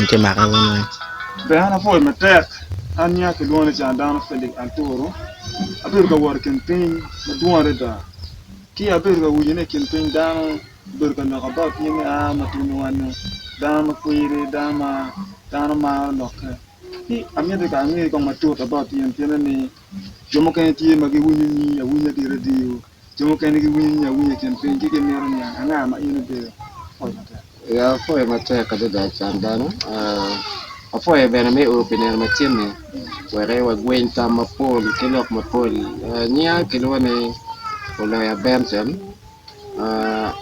Tye make weng. Ber an apwoyo matek an nyinga kilwongo ni Candano Felix Alturu abedo ka wot i kin piny madwong adada ki abedo ka winyo ni i kin piny dano obedo ka loko about in ni aa ma tunu wan-ni dano ma kwiri dano ma dano maro lokke ci amiti kong ange kong matut about in pienne ni jo mukene tye ma giwinyo nyingi awinya ki i radio Jo mukene giwinyo ni awinyo i kin piny ci gimito niang anga ma in ibedo. Apwoyo matek. Ya apwoyo matek adada can dano apwoyo bene me o pi nino matin-ni wek wagweny tam mapol ki lok mapol nyinga kilwongo ni Oloya Benson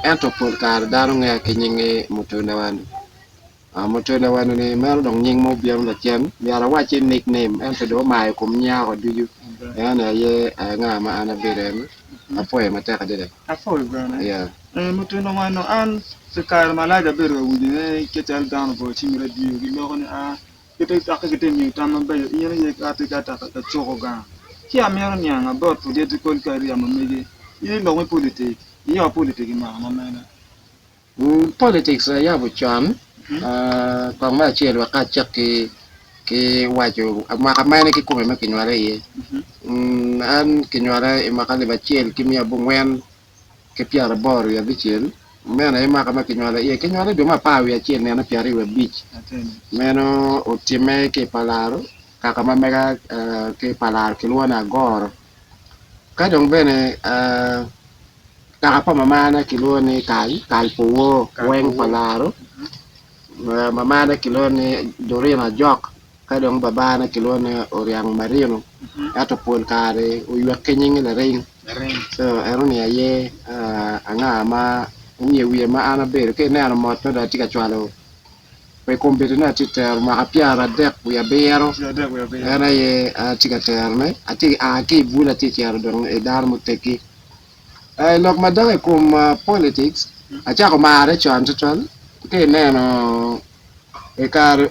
ento pol kare dano ngeya ki nyingi Mutunda Wanu. Mutunda Wanu ni meno dong nying ma obino lacen myero awacci nick name ento dong omayo kom nyinga woko ducu eno aye anga ma an abedo eno apwoyo matek adada. Apwoyo bene. Yeah. Mutunda Wanu an pi kare malac abedo ka winyo ne ki calo dano ogoyo cim i radio giloko ni a gitye ka gitye miyo tam mabeco in aye ka atye ka cuko gang ci amito niang about political career ma megi in i lok me politic iyabo politic i mwaka ma mene? Politics ayabo con kong me acel wek acak ki waco mwaka mene kikome ma kinywale iye an kinywala i mwaka alip acel ki miya abongwen ki pyeraboro wiye abicel meno aye mwaka ma kinywala iye kinywala i dwe me apar wiye acel nino pyeraryo wiye abic meno otimme ki i Palaro kaka ma mega ki i Palaro kilwongo ni Agoro ka dong bene Kaka pa mamana kilwongo ni Kal, Kal Puwor, weng pa Laro. Mamana kilwongo ni Dorina Ajok, ka dong babana kilwongo ni Oryang Marino, ento pol kare oywek ki nyinge Laring. So eno-ni aye anga ma omiyo wiye ma an abedo. Ka ineno mot ma dong atye ka cwalo i kombeddi ni atye ka tero mwaka pyeradek wiye abiro en aye atye ka terone. Atye ka a ki i bul atye ka cito dong i dano muteggi. I lok madok i kom politics, acako mare con tutwal ka ineno i kare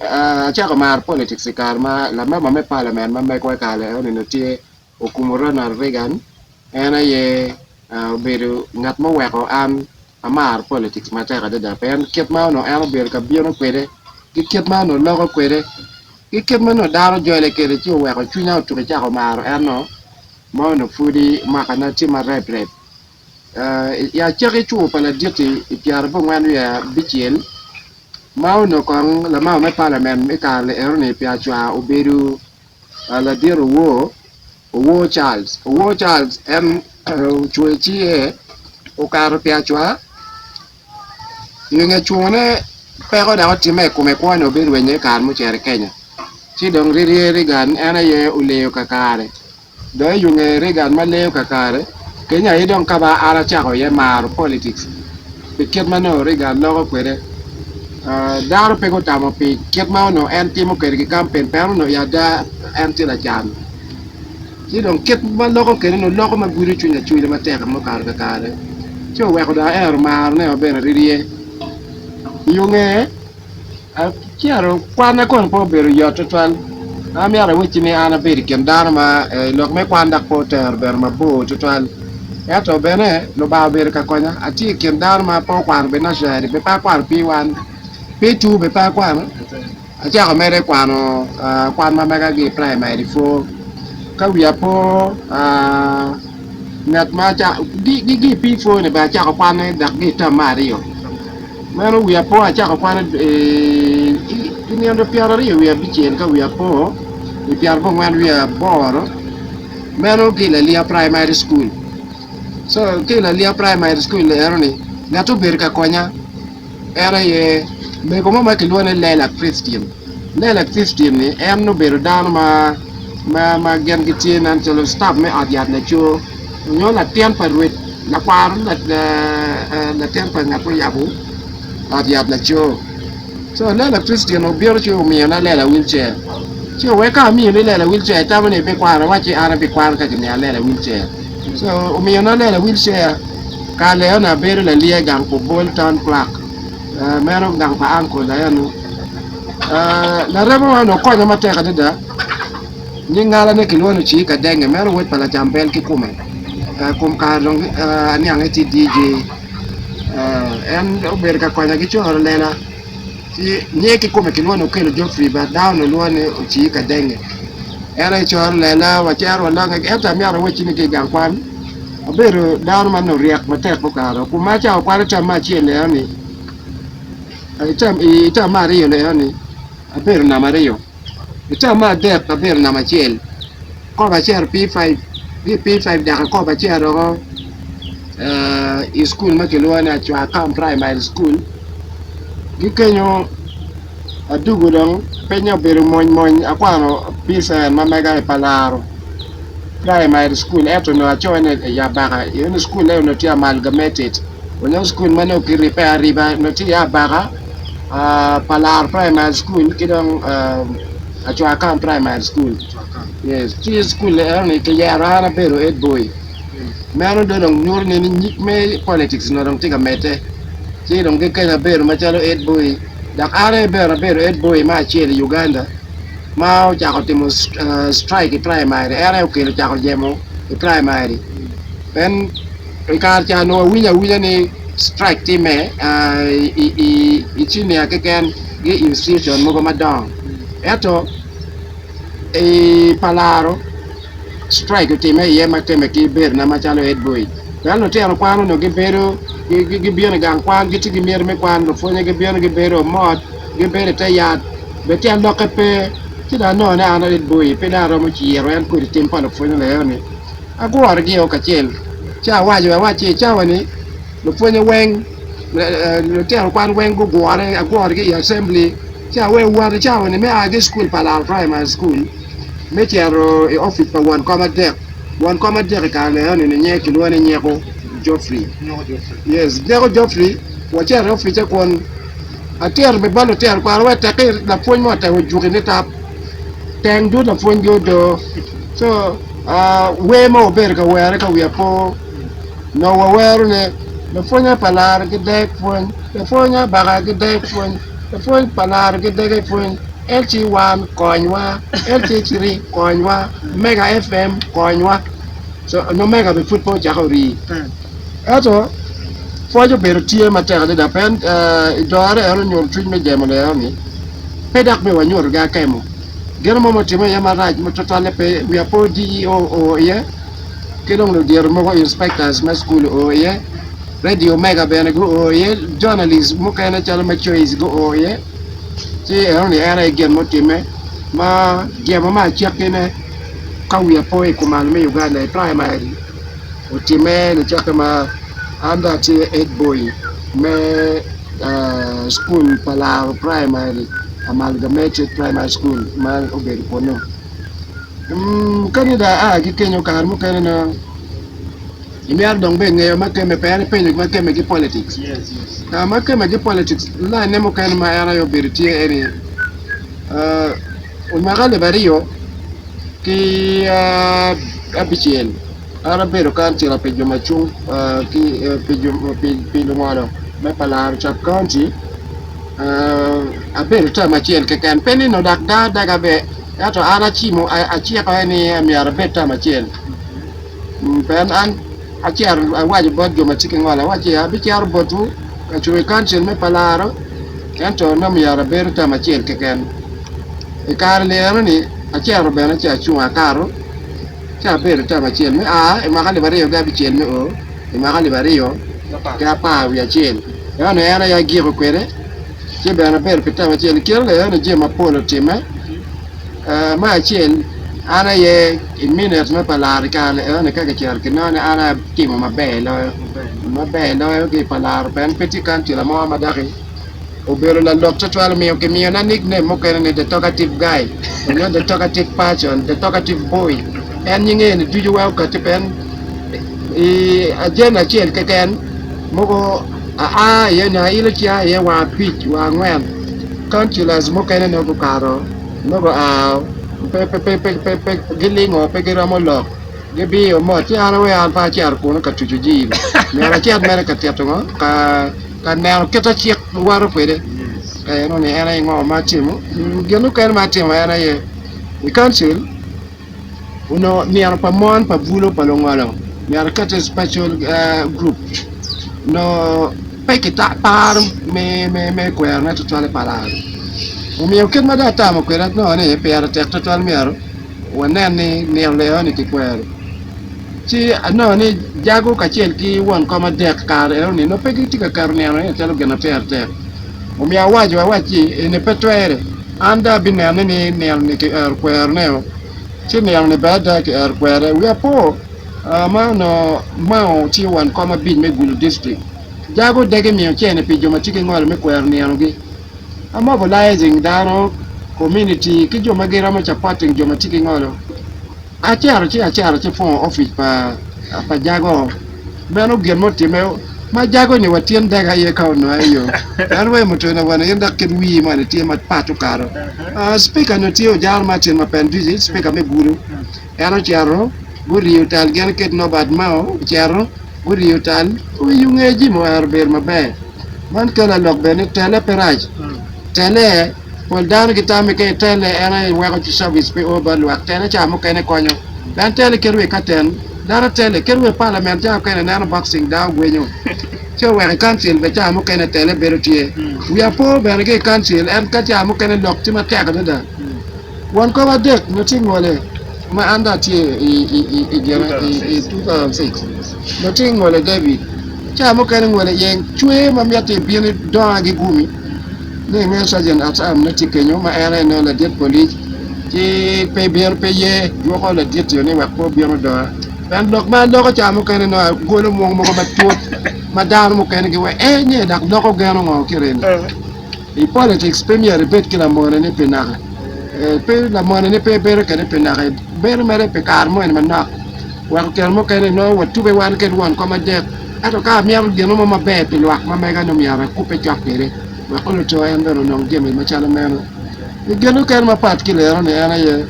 acako maro politics i kare ma lamemba me palamen ma megwa i kare eno tye Okumu Ronald Reagan en aye obedo ngat ma oweko an amaro politics matek adada pien kit ma onongo en obedo ka bino kwede ki kit ma onongo loko kwede ki kit ma onongo dano jole kwede ci oweko cwinya otuko cako maro en-o. ma onongo pudi mwakana tye marep rep. I acakki cur pa ladit-ti i pyerabongwen wiye abicel, ma onongo kong lamama me palament me kare-ni eno-ni pi acwa obedo ladit Owor, Owor Charles. Owor Charles en ocweyo cinge okato pi acwa i nge cune peko dok otimme i kome kwone obirwenyo i kare mucito i Kenya. Ci dong Rirye Reagan en aye oleyo kakare. Dong i nge Reagan ma leyo kakare, kenyo aye dong ka ma an acako iye maro politics pi kit ma nongo Reagan loko kwede. Dano pe gutamo pi kit ma onongo en timo kwede ki kampen pien onongo i ada en tye lacan. Ci dong kit ma loko kwede ni oloko ma gudo cwiny Acholi matek mukato kakare ci oweko dong aero marone bene rirye. I yo ngeye, Acito, kwanna kono pe obedo yot tutwal. An myero awacci ni an abedo i kin dano ma lok me kwan dok pe otero bene mabor tutwal. Ento bene Lubanga obedo ka konya. Atye i kin dano ma pe okwano bene nursery bene pe akwano P1, P2 bene pe akwano. Acako mere kwano kwan ma mega ki i primary 4. Ka wiya po ngat ma acako gi i P4 ni bene acako kwane dok ki i term me aryo. Meno wiya po acako kwan i nino pyeraryo wiye abicel ka wiya po i pyerabongwen wiye aboro meno ki i Laliya Primary School. So ki i Laliya Primary School eno ni ngat obedo ka konya en aye mego mo ma kilwongo ni Lela Christine. Lela Christine ni en obedo dano ma ma gin gitye nen calo staff me ot yat laco nyo latin pa rwed lakwaro latin pa ngat muyabo ot yat laco co lela Christian obino ci omiyona lela wheelchair ci owek ka amiyoni lela wheelchair itamo ni ibikwano awacci an abikwano ka kimiya lela wheelchair co omiyona lela wheelchair kare eno abedo laliya i gang pa Obol town clerk meno gang pa uncle eno larema onongo okonya matek adada. Nying ngalane kilwongo ni Cii Kadenge, meno wod pa lacam bel kikome. Kom kare dong aniang ni tye DJ. En obedo ka konya ki coro lela ci nyinge kikome kilwongo ni Okello Geoffrey but dano onongo lwongo ni Ocii Kadenge. En aye coro lela wacito walonge ento amyero awacci ni ki i gang kwan abedo dano ma nongo ryek matek mukato kun ma acako kwano tam me acel eno-ni i tam me aryo eno-ni abedo namba aryo. I term me adek abedo namba acel, akobo acito P5 ki i P5 dok akobo acito woko i cukul ma kilwongo ni Acwakam Primary School ki kenyo adwogo dong pinye obedo mony mony akwano P7 ma mega i Palaro Primary School ento onongo acone i Abaka eno cukul-le onongo tye amalgamated onongo cukul ma nongo kiribbe ariba onongo tye iye Abaka. Palar Primary School ki dong Acwakam Primary School. Yes, ci i cukul eno-ni kiyero an abedo head boy. Meno dong dong nyuto ni nyig me politics onongo dong tye ka medde. Ci dong ki kenyo abedo macalo head boy dok an aye bene abedo head boy me acel i Uganda ma ocako timo strike i primary en aye okelo cako jemo i primary. En I kare ca onongo wawinyo awinya ni strike timme i cinia keken ki i institution mogo madongo ento i Palaro strike otimme iye ma kemme ki bedona macalo head boy pien lutino kwan onongo gibedo gibino i gang kwan gitye ki miti me kwan lupwonye gibino gibedo mot gibedo i te yat bene tyen lokke pe ci dong anongo ni an head boy pe dong aromo ciro en kodi tim pa lupwonye leo-ni. Agurogi-o kacel ci awaco awacci i cawa-ni lupwonye weng, lutino kwan weng gugure agurogi i acembli ci aweyo wot i cawa-ni me a ki i cukul pa Laro Primary School me cito i opic pa won kom adek. Won kom adek i kare eno-ni nyinge kilwongo ni Nyeko Geoffrey. Yes, Nyeko Geoffrey wacito i opicce kun atito bene bot lutino kwan wek tekki lapwony mo otemo juki nitap teng dud lapwonygi odo. Co wer ma wabedo ka were ka wiya po nongo wawero ni lapwony pa laro ki deg pwony, lapwony abaka ki deg pwony, lapwony pa laro ki dege pwony, LC1 konywa, LC3 konywa, Mega FM konywa. Co nongo mega bene pud pe ocako rii. Ento pwoc obedo tye matek adada pien i dore en onyuto cwiny me jemo lero-ni pe dok myero wanyutogi akemo. Gin mo mutimme iye marac ma tutwalle pe wiya po DEO oo iye ki dong ludito mogo inspectors me cukul oo iye, Radio Omega bene guo iye, journalist mukene calo me Choice guo iye ci enoni en aye gin mutimme ma jemo me acakkine ka wiya po i kumalo me Uganda i primary otimme nicakke ma an dong atye head boy me cukul pa Laro Primary Amalgamated Primary School ma obedo kunnu. Kadi dong aa ki kenyo kare mukene nongo imito dong bene ngeyo ma kemme pe en ipenyo ma kemme ki politics. Ka ma kemme ki politics laine mukene ma en aye obedo tye eni omaka alip aryo ki abicel. An abedo kancila pi jo ma cung pi lungolo me Palaro Sub County, abedo term acel keken pe ni nongo dok da adaga be ento an acimo aciko ni myero abed term acel pien an acito awaco bot jo ma tye ki ngolo awacci abicito botwu ka cung i kancil me Palaro ento nongo myero abedo term acel keken i kare-ni enoni acito bene ci acung akato. Ci abedo tam acel me a i mwaka 2006 me o i mwaka 2011. Eno en aye agiko kwede, ci bene abedo pi tam acel. I kine eno jami mapol otimme. Me acel, an aye i minet me pa laro i kare eno ka kicito kinongo ni an aye atimo maber loyo, maber loyo ki i pa laro pien pe tye kancila mo ma doki Obedo lalok twatwal omiyo kimiyona nickname mukene ni The Talkative Guy onyo The Talkative Person, The Talkative Boy. En nyinge eni ducu weng okati pien i agenda acel keken mogo aa iye nyo ailo cinga iye wang abic wang angwen councillors mukene nongo gukato nongo gua pe gilingo pe giromo lok gibiyo mot ci an aweyo an pe acito kunu ka tuco jiri myero acit mere ka tito ngo ka Ka neno kit ma cik woto kwede, eno ni en aye ngo ma atimo. Gin mukene ma atimo en aye i kancil onongo nino pa mon pa bulu pa lungolo myero akette i special group nongo pe. pe kiparo me kwerone tutwal i Palaro. Omiyo kit ma dong atamo kwede anongo ni pire tek tutwal myero wanen ni nino eno-ni kikwero. Ci anongo ni jago kacel ki won kom adek kare eno-ni nongo pe gitye ka keto nino eno calo gin ma pire tek. Omiyo awaco awacci eni pe twere, an dong abinene ni nino-ni kiero kwerone-o. Ci nino-ni bene ada kiero kwere. Wiya po ma onongo Mao tye won kom abic me Gulu District. Jago dege miyo cene pi jo ma tye ki ngolo me kwero ninogi. A mobilizing dano, community ki jo ma giromo supporting jo ma tye ki ngolo. Acito ci acito ci pwongo opic pa pa Jago. Meno gin mutimme ma Jago ni wa tyen dege aye ka onongo iyo. En wee mutone wene in dok kit wii moni tye mapat okato. Speaker ni tye Ojaro Martin Mapenduzi, speaker me Gulu. En ocito guriyo tal gin kit Nobert Mao ocito guriyo tal owiyo nge jami oero bedo maber. Man kelo lok bene ni tele pe rac. Tele pol dano gitamo ni ka itele en aye weko ci service pe o bot lwak. Tele ca mukene konyo. Pien tele kit wa i katen dano tele kit wa i parliament ca mukene ineno boxing dano gwenyo ci oweko i council bene ca mukene tele bedo tye. Wiya po bene ki i council en ka ca mukene lok tye matek adada. Won kom adek nyo tye ngole ma an dong atye i gine i 2006 nyo tye ngole David ca mukene ngole iye cwer ma mitte ibin idonga ki gumi ni inge sergeant at arm ne tye kenyo ma en aye nongo ladit polic ci pe bino pe ye dwoko ladit yo ni wek pe obin odonga pien lok ma aloko ca mukene nongo agolo mwong mogo matut ma dano mukene giwaco ee nye dok loko geno ngo kit eni. I politics pe myero ibed ki lamone ni pi naka. Pe lamone ni pe ibedo kwede pi naka, ibedo mere pi kare moni manok weko kine mukene nongo watube wan kede won kom adek. Ento ka amito gin mo maber pi lwak ma mega nongo myero akubbe cok kwede wek oluto en bene onong jami macalo meno. I gin mukene mapat ki lero ni en aye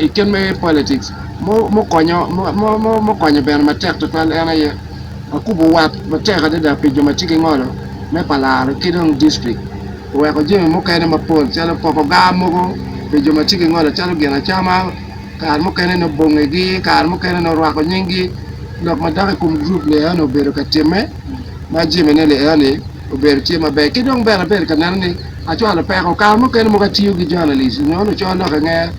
i kit me politics mukonyo mukonyo bene matek tutwal en aye Akubo wat matek adada pi jo ma tye ki ngolo me Palaro ki dong distrik oweko jami mukene mapol calo poko gar mogo pi jo ma tye ki ngolo calo gin acama, kare mukene nongo bongegi, kare mukene nongo rwako nyinggi. Lok madok i kom gurup li-eni obedo ka timme ma jamine li-eni obedo tye maber. Ki dong bene abedo ka neno ni acwalo peko kare mukene mogo atiyo ki journalist nyo luco lok angeya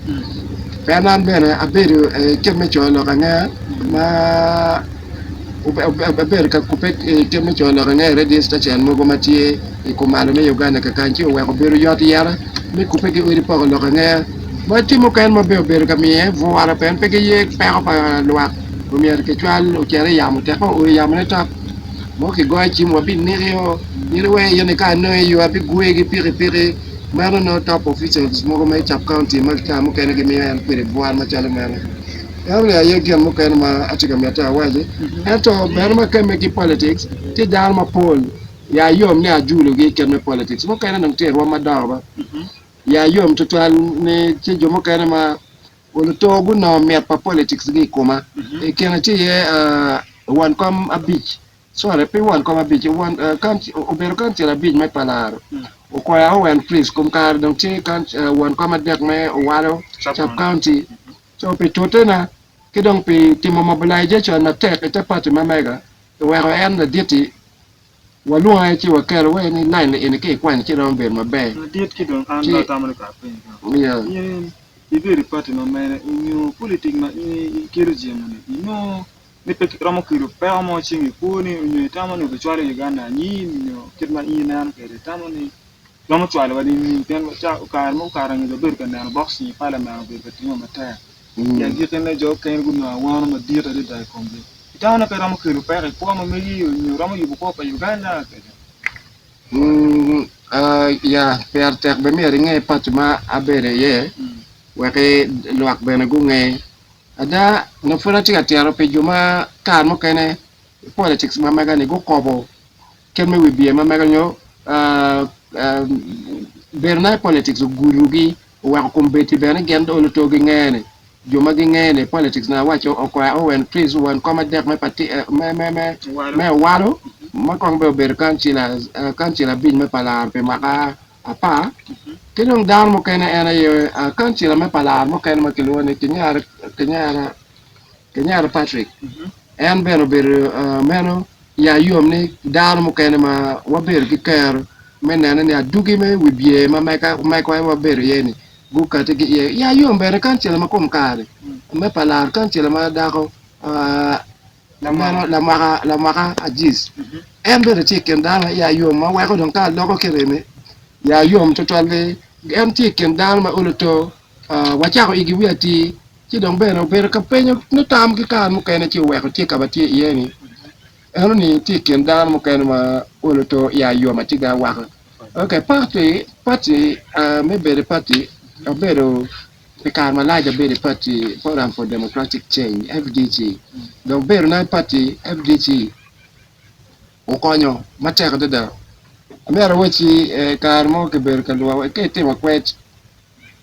pien an bene abedo i kit me coyo lok angeya ma Abedo ka kubbe i kit me coyo lok ange i radio citecen mogo ma tye i kumalo me Uganda kakany ci oweko obedo yot yera me kubbe ki odi poko lok angeya ma tye mukene ma bene obedo ka miye bwura pien pe giye peko pa lwak omyero kicwal ocit i yamo tek ka oo i yamone top mo kigoyo cim wabinekio in iweko in ka anongi i yo abigweyi ki pikipiki meno nongo top officials mogo ma i sub county ma ca mukene gimiyo en kwede bwura macalo meno. Ento aye gin mukene ma atye ka miti awaci, ento bene ma kemme ki politics, tye dano mapol ya yom ni ajulogi i kit me politics, mukene dong tye i rwom madongo ba, ya yom tutwal ni tye jo mukene ma oluto gunongo mit pa politics gi i koma, i kine tye iye won kom abic, sorry pe won kom abic, obedo kancil abic me Palaro, Okoya Owen Chris, kom kare dong tye won kom adek me Owalo sub county. Co pi tutena ki dong pi timo mobilization matek i te party ma mega oweko en ladit-ti walwonge ci wakelo wai ni line eni ka ikwanyo ci romo bedo maber. Ladit ki dong an Ci dong atamo ni kara apenyi kany. Yeah. In ibedo i party ma mene onyo politic ma in ikelo jemo ni inongo ni pe romo kelo peko mo ceng i kwoni onyo itamo ni obicwalo Uganda anyim onyo kit ma in ineno kwede itamo ni Romo cwalowa nining? Pien kare mogo okato angec wabedo ka neno boxing i palament obedo ka timme matek. I agikkine, jo okene gunongo awano madit adada i komgi. Itamo ni pe romo kelo peko i kwo ma megi nyo romo yubo kwo pa Uganda kwede? Ya, pire tek bene myero inge paci ma abedo iye wek lwak bene gunge. Ada, onongo pud atye ka tito pi jo ma kare mukene i politics ma mega-ni gukobo Kit me wibye ma mege nyo bedona i politics ogudogi oweko kombeddi bene gin oluto ginge ni jo ma ginge ni politics na awaco okwaya Owen Chris won kom adek me parti me Owalo ma kong bene obedo kancila abic me Palaro pi mwaka apar ki dong dano mukene en aye kancila me Palaro mukene ma kilwongo ni Kinyara Patrick en bene obedo meno. Iya yom ni dano mukene ma wabedo ki kero me nene ni adwogi me wibye ma mekwa aye wabedo iye ni gukati ki iye. Iya yom bene kancila ma kom kare me pa lar kancila ma dako meno lamwaka Ajiz en bene tye i kin dano ma iya yom ma weko dong ka aloko kite ni iya yom tutwal ni en tye i kin dano ma olo to wacako igi wiye atir ci dong bene obedo ka penyo ni tam ki kare mukene ci oweko tye ka ma tye iye ni eno ni tye i kin dano mukene ma olo to iya yom atye ki awaka. Ok party party me bedo i party abedo pi kare malac abedo i party Forum for Democratic Change, FDC, dong bedo na i party FDC okonyo matek adada. Amyero awacci kare mo kibedo ka lwongo ka itimo kwec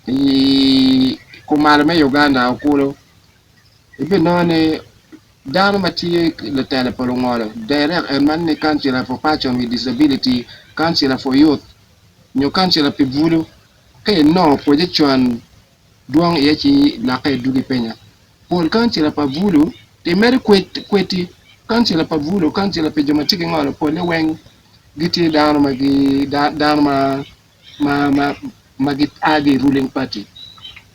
i kumalo me Uganda okulu ibinongo ni dano ma tye lutela pa lungolo direct en man ni councilor for person with disability, councilor for youth nyo councilor pi bulu ka inongo pocicon dwong iye ci lokke idwogi penya. Pol councilor pa bulu imedo kwedi councilor pa bulu councilor pi jo ma tye ki ngolo pole weng gitye dano ma dano ma ma gia ki i ruling party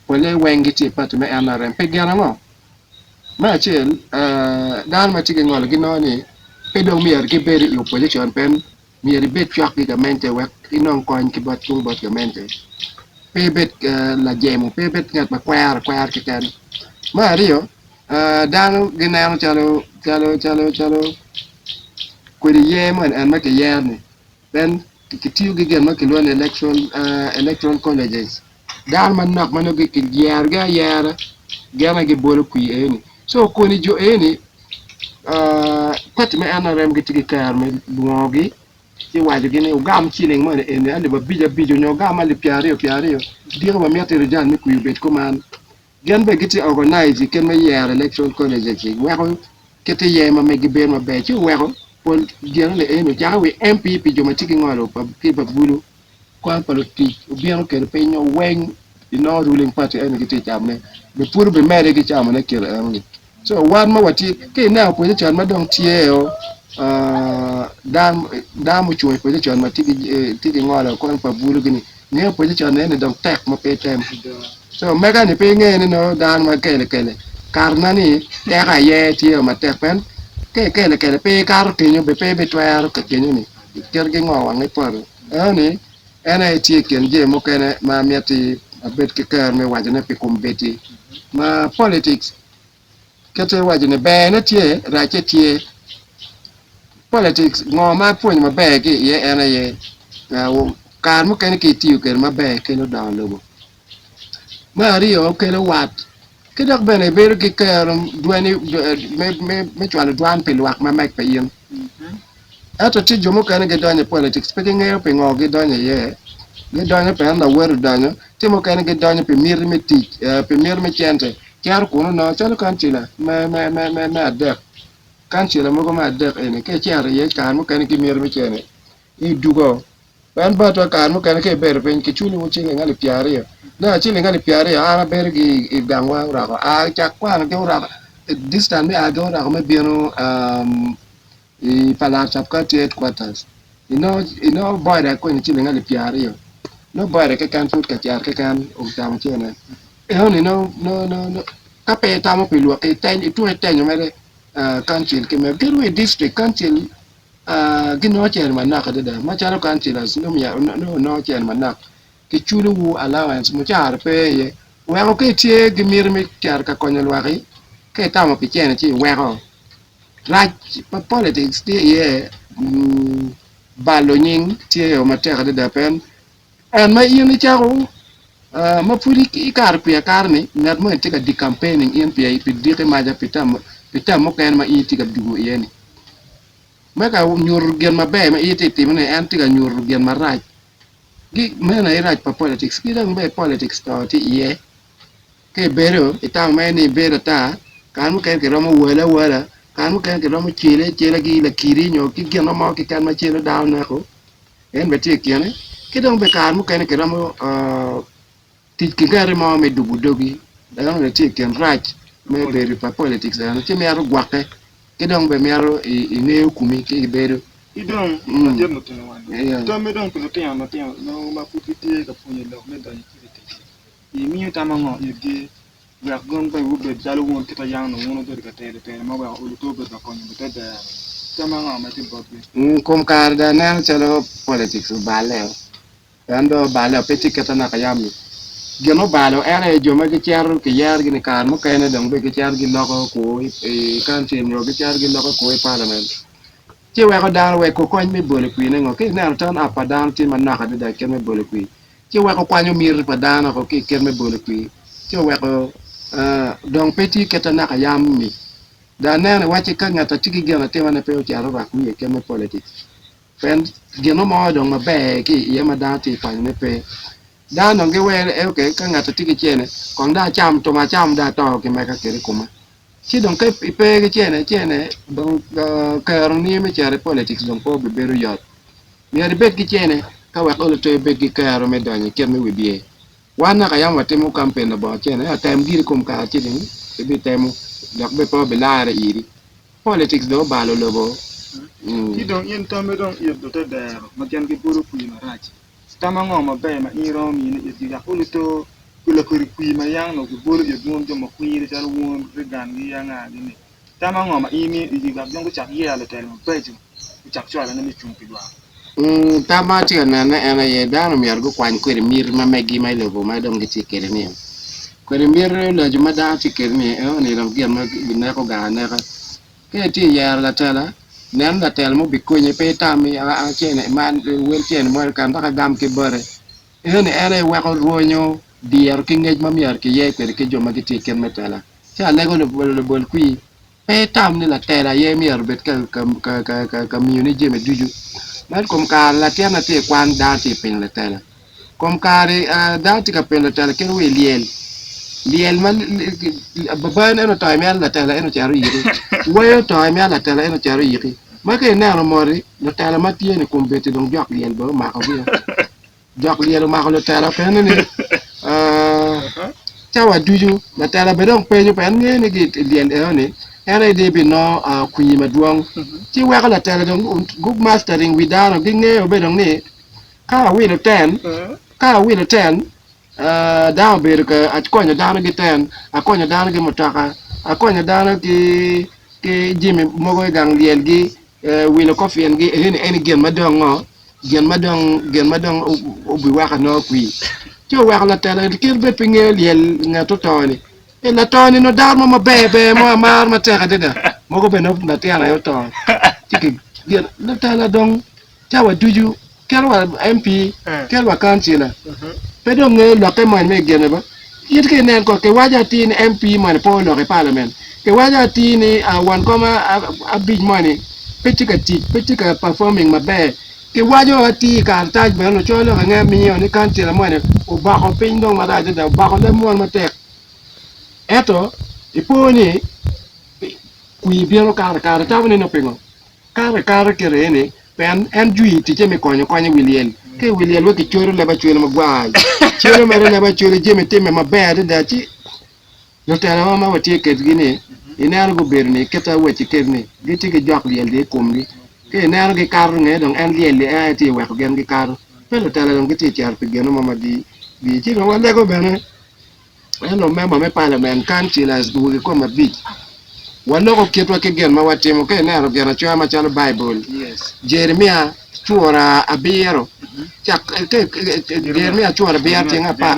pole weng gitye i party me NRM pi gin ango? Me acel dano ma tye ki ngolo ginongo ni pe dong myero gibed i opposition pien myero ibed cok ki gamente wek inong kony ki bot tung bot gamente pe ibed lajemo pe ibed ngat ma kwero akwera keken. Me aryo dano gineno calo calo calo calo kodi yer moni en ma kiyero-ni Pien kitiyo ki gin ma kilwongo ni electoral colleges, dano manok ma nongo kiyerogi ayera gin aye gibolo kwir eni. Co koni jo eni pati me NRM gitye ki kero me lwongogi ci wacogi ni wugam ciling moni eni alip abic abic nyo wugam alip pyeraryo pyeraryo diko wamito rijal me kwir obed kuman. Gin bene gitye organize i kit me yero electoral colleges weko kit iye ma megi bedo maber ci oweko pol gin ni eni ocako wi MP pi jo ma tye ki ngolo ki pa bulu kwan pa lutic obino kede piny weng inongo ruling party eni gitye camone be pud obimede ki camone kite eno ni so wan ma watye ki ineno opposition ma dong tye o dano mucung i opposition ma tye ki ngolo kwan pa bulu gini ngeyo opposition eni dong tek ma pe tem. Co mega ni pe inge ni nongo dano ma kele kele kato na ni teko aye tye matek pien ka ikele kele pe ikato kenyo be pe ibitwero ka kenyo ni kit gi ngo wang ipoto eno ni en aye tye ikin jami mukene ma amiti abed ki kero me waco ne pi kombeddi ma politics Kit iwaco ni ber ne tye racce tye. Politics ngo ma apwonyo maber ki iye en aye kare mukene ka itiyo kwede maber kelo dongo lobo. Me aryo kelo wat ki dok bene ibedo ki kero dwani me cwalo dwan pi lwak ma meg pa in. Ento tye jo mukene gidonyo i politics pe gingeyo pingo gidonyo iye, gidonyo pien lawote odonyo, tye mukene gidonyo pi miti me tic, pi miti me cente, cito kunu nongo calo kancila me adek, kancila mogo me adek eni ka icito iye kare mukene ki miti me cente idwogo pien botwa kare mukene ka ibedo piny kiculiwu ciling alip pyeraryo nongo ciling alip pyeraryo an abedo ki i gangwa oroko aa cak kwano ki oroko distance me a ki oroko me bino I pa lar sub-county headquarters inongo boda koni ciling alip pyeraryo nongo boda keken pud ka cito keken ocamo cene enoni nongo ka pe itamo pi lwakki ituko itenyo mere council ki mere kadi wa i district council ginongo cene manok adada macalo councilors nongo nongo cene manok kiculowu allowance mucara pe iye weko ka itye ki miti me cito ka konyo lwakki ka itamo pi cene ci iweko. Rac pa politics tye iye balo nying tye iyo matek adada pien en ma in icako ma pud ikato kwi akara ni ngat moni tye ka decampaigning in pi diki maca pi term mukene ma in itye ka dugo iye ni me ka nyuto gin maber ma in itye ka timone en tye ka nyuto gin marac meno aye rac pa politics ki dong bene politics to tye iye. Ka ibedo, itamo mere ni ibedo ata, kare mukene kiromo wali awala, kare mukene kiromo celi acela ki lakidi nyo ki gin mo keken ma celo dano neko, en bene tye i kine. Ki dong bene kare mukene kiromo tic ki ngati mo me dubo dogi, eno bene tye i kin rac me bedo pa politics eno ci mito gwokke. Ki dong bene mito ingeyo komi ki ibedo. Ki dong ladit lutino wan tammi dong pi lutino matino mogo ma pud gitye ka pwonyo lok me donyo i politics imiyo tam ango itgi wek gin bene gubed calo wun kit ma yam onongo wun wubedo ka telo telo ma weko oluto obedo ka konyo bute ber-ni tam ango ma tye botgi? Kom kare dong aneno calo politics oballe. En dong oballe pe tye kite naka yam-mi. Gin mubalo en aye jo ma gicito kiyerogi ni kare mukene dong bene gicito giloko kwo i kancil nyo gicito giloko kwo i palament ci weko dano weko kony me bolo kwir-ne ngo. Ka ineno turn up pa dano tye manok adada i kit me bolo kwir ci weko kwanyo miti pa dano woko ki i kit me bolo kwir ci oweko dong pe tye kite naka yam-mi. Dong aneno iwacci ka ngat a tye ki gin atimane pe ocito orwak wiye i kit me politics. Pien gin mo dong maber ki iye ma dano tye ka kwanyone pe. Dano dong giwero ni ok ka ngat tye ki cene kong dong acam tum acam dong ato ki mega kwede i koma. Ci dong ka ipe ki cene, cene dong keroni me cito i politics dong pe obibedo yot. Myero ibed ki cene ka wek olo to ibed ki kero me donyo i kit me wibye. Wan naka yam watimo kampen labongo cene ento tem giri i kom kare ci dong ibitemo dok bene pe obilarre iri. Politics dong obalo lobo. Ci dong in tammi dong it lute dero ma gin gibolo kwir marac. Tam ango maber ma in iromo miyone itgi wek oluto pi lakodi kwir ma yam onongo gibolo it wun jo ma kwiri calo wun Reagan gi anga gi ni? Tam ango ma in imiyo itgi wek gin gucak yero lutelo mabeco gucak cwalone me cung pi lwak? Tam ma atye ka nene en aye dano myero gukwany kwede miti ma megi ma i lobo ma dong gitye kwede ni. Kwede miti loco ma dano tye kwede ni eno ni dong gin ma gineko gang aneka. Ka itye ka yero latela, nen latela ma obikonyi pe itam ni aa cene man wel cene moni kan dok agam ki bote. Eno ni en aye weko rwonyo diro ki ngec ma myero kiye kwede ki jo ma gitye i kit me tela. Ci alego lubol kwir. Pe itam ni latela aye myero obed ka miyoni jami ducu. Man kom kare latin ma tye i kwan dano tye ka penyo latela. Kom kare dano tye ka penyo latela kit wa i lyel. Lyel ma babani en oto imito latela en ocito oyiki. Wangi oto imito latela en ocito oyiki. Ma ka ineno moti lutela ma tye ni kombeddi dong jok lyel bene omakogi. Jok lyel omako lutela pien ni cawa ducu latela bene dong penyo pien ngeyo ni ki i lyel eno ni en aye dong ebinongo kwir madwong ci weko latela dong gu mastering wi dano gingeyo bene dong ni ka awilo ten ka awilo ten dano obedo ka akonyo dano ki ten akonyo dano ki mutoka akonyo dano ki jami mogo i gang lyelgi wilo kofingi eni eni gin ma dong ngo Gin ma dong gin ma dong obiweko anongo kwir. Ci oweko latela kit bed pe ngeyo lyel ngat oto ni. E lato ni no dano mo maber ber mo amaro matek adada. Mogo bene nongo latin aye oto. Ci ki gin latela dong cawa ducu kelo wa MP kelo wa kancila pe dong ngeyo lokke moni me gine ba. It ka inen ko kiwaco atir ni MP moni pe oloko i parliament. Kiwaco atir ni won kom abic moni pe tye ka tic, pe tye ka performing maber. Kiwaco atir i karatac bene lucoyo lok ange miyo ni kancila moni oboko piny dong marac adada, oboko leb mwol matek. Ento ipo ni kwir bino kare kare itamo ni nongo pingo? Kare kato kite eni pien en jwi ticce me konyo kony i wi lyel. Ka i wi lyel wek kicwero leb acwela magwar, celo mere leb acwela jami timme maber adada ci lutelawa ma watye kedgi-ni ineno gubedo ni kit awacci kedi-ni gitye ki jok lyel-li i komgi. Ka ineno gikato nge dong en lyel-li en aye tye ka weko gin gikato. Pe lutela dong gitye ka cito pi gin mo ma gi ci dong walego bene. Ento memba me palament, councillors, wegi kom abic, waloko kitwa ki gin ma watimo. Ka ineno ginacoya macalo Baibul, Jeremia cura abiro, Jeremia cura abiro tyeng apar,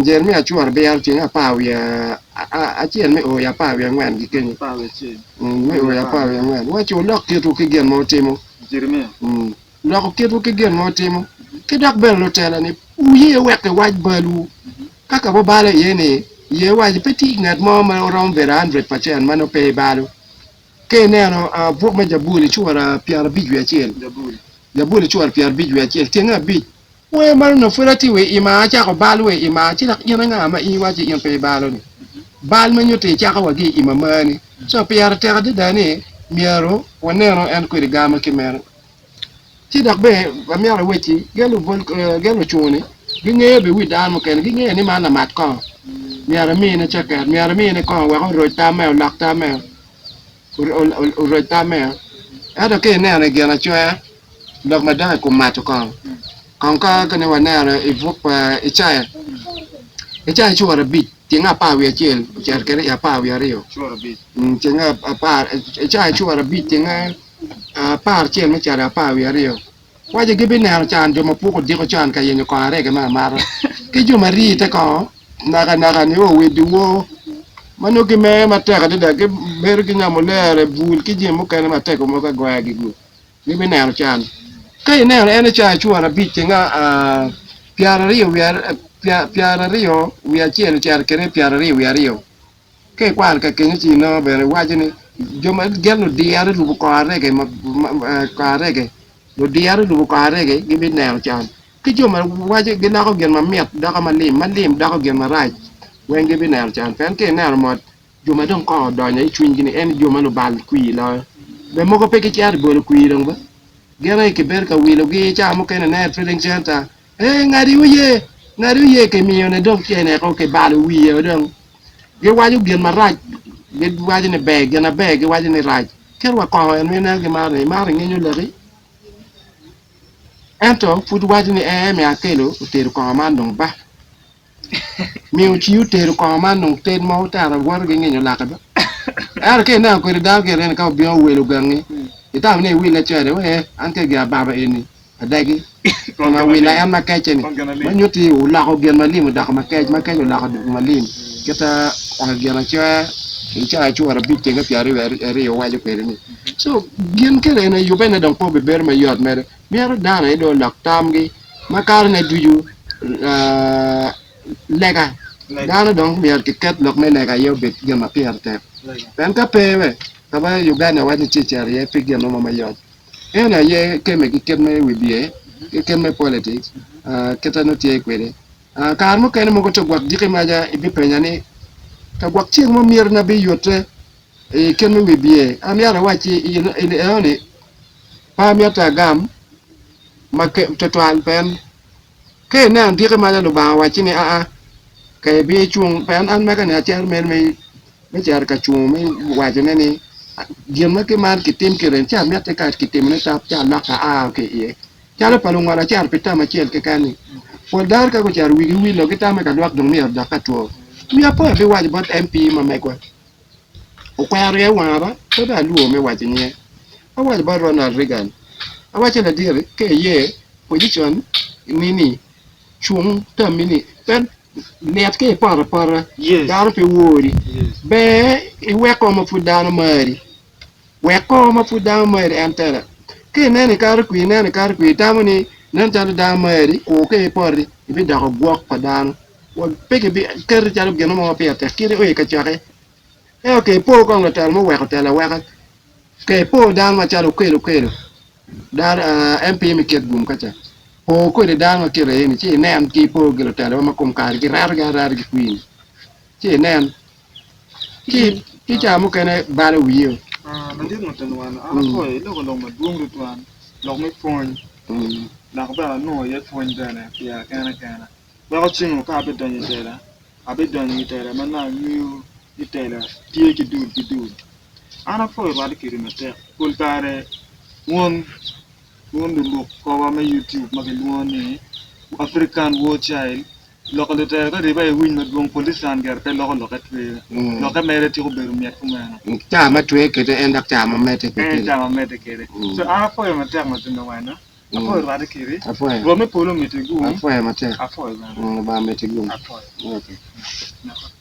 Jeremia cura abiro tyeng apar wiye acel me o i apar wiye angwen ki kenyo, me o i apar wiye angwen, waci wulok kitwu ki gin ma wutimo. Loko kitwu ki gin ma wutimo, ki dok bene lutela-ni, wuye wek kiwac balwu. Ka ka wubalo iye ni, ye waci pe tye ngat mo ma romo bedo hundred pacent ma nongo pe ibalo. Ka ineno buk me Jabuli cura 51, Jabuli cura 51, tyenge abic, Wer man onongo pud atye wa i ima, acako bal wa i ima, ci dok in anga ma in iwaco ni in pe ibalo-ni? Bal ma nyuto icako wa ki i ima mani. Co pire tek adada ni myero wanenu en kwede gama ki meno. Ci dok bene amyero awecci, gin lucung-ni gingeyo bene wi dano mukene, gingeyo ni man lamat kongo, myero amine ceket, myero amine kongo wek oroc tamme, olok tamme. Oroc tamme. Ento ka ineno i Ginacoya, lok madok i kom mato kongo, kong ka ni waneno i buk pa Icaya, Icaya cura abic tyeng 11 ocito kwede i 12. Tyeng apar, Icaya cura abic tyeng 11 me cito i 12. Waco gibineno can jo ma puko odiko con ka yenyo kongo arege me amata, ki jo ma rii i te kongo nakanaka nio wa i dyewor, ma nongo gimer matek adada, gibedo ki nyamulere, bul ki jami mukene matego mogo agoya-gi-gu, gibineno can. Ka ineno en Icaya cura abic cenga 21 ocito kwede 22. Ka ikwano ka kenyo ci inongo bene iwaco ni jo ma gin ludiro i lubo kor arege kor arege ludiro i lubo kor arege gibineno can ki jo ma waco giloko gin mamit doko malim malim doko gin marac weng gibineno can pien ka ineno mot jo ma dong kongo odonyo i cwinygi-ni en jo ma lubal kwir loyo bene mogo pe gicito i bolo kwir dong ba gin aye kibedo ka wilogi ca mukene ineno i trading center Ee, ngati oye, ngati oye kimiyone dong tyene ko kibalo wiye dong. Giwaco gin marac, giwaco ni ber, gin aber giwaco ni rac. Kit wa kongo en ineno gimaro ni imaro ingenyo laki. Ento pud waco ni ee me akelo otedo kongo man dong ba. Miyo ci otedo kongo man dong ted mo otero woto ki nginyo lake ba. Ento ka ineno kwede dano ki irene ka obino owelo gangi, itamo ni iwille cene, wee an ka gin ababa eni. Adagi, ma wila en makecce-ni, ma nyutti oloko gin malim odoko makec, makec oloko doko malim, kit ma ginacoya i cawa cura abic tyenge 22 waco kwede-ni. Co gin kene eni yubbe-ne dong pe obibedo mayot mere. Myero dano aye dong olok tamgi makarone ducu lega. Dano dong myero kiket lok me lega aye obed gin ma pire tek. Pien ka pe, we, ka ma Uganda waco ni ci icito iye pe gin mo mayot. En aye kemme ki kit me wibye ki kit me politics kite nongo tye kwede. Kare mukene mogo to gwok diki maca ibipenya ni ka gwok ceng mo myero na biyutte i kit me wibye amyero awacci eno ni pe amyero agam ma twatwal pien ka ineno diki maca Lubanga owacci ni aa ka ibicung pien an mega ni acito mere me me cito ka cungo me wacone ni gin ma kiman kitim kite ci amiti ka kitimone tap ci alokke aa ki iye. Calo pa lungolo acito pi tam acel keken-ni, pol dano ka gucito wigi wilo gitamo ni ka lwak dong myero odok ka two. Wiya po abiwaco bot MP ma megwa, okwero iye wanga ba, pe dong alwor me waco nyinge. Awaco bot Ronald Reagan, awacce ladit-ti ka iye pocicon ni ni cung tammi ni pe Lit ka ipoto apota, dano pe wori. Ber iwek ko ma pud dano mari. Wek ko ma pud dano mari en tela. Ka ineno ikato kwir, ineno ikato kwir, itamo ni nen calo dano mari, kur ka ipoti, ibidoko gwok pa dano. Pe kibiketi calo gin mo ma pire tek, kit io i kacokke. Ento ka ipo kong latela ma oweko telo aweka, ka ipo dano macalo Okello Okello, Dano, en piny me kit gum ka ca. Por kwede dano ma kite eni ci inen ki ipor gi lutela ma kom kare gi retogi areta ki kwir-ni ci inen ci ci ca mukene balo wiyo. Ladit Mutelo wan an apwoyo iloko lok madwong tutwal lok me pwony dok bene anongo iye pwony bene pira kena kena weko cingo ka abidonyo i tela abidonyo i tela ma nongo angeyo ni tela tye ki dul ki dul. An apwoyo rwatte kwede matek. Pol kare wun wun lulub korwa me YouTube ma kilwongo ni African War Child, lok lutela ka ribe iwiny madwong polican gire pe loko lokke tweyo. Lokke mere tiko bedo mit kumeno. Ca ma twe kwede en dok ca ma medde kwede. En ca ma medde kwede. So an apwoyo matek Matino wena. Apwoyo rwatte kwedi. Apwoyo. Rwot me polo omiti gum. Apwoyo matek. Apwoyo bene. Lubanga omiti gum. Apwoyo. Okay. Naka.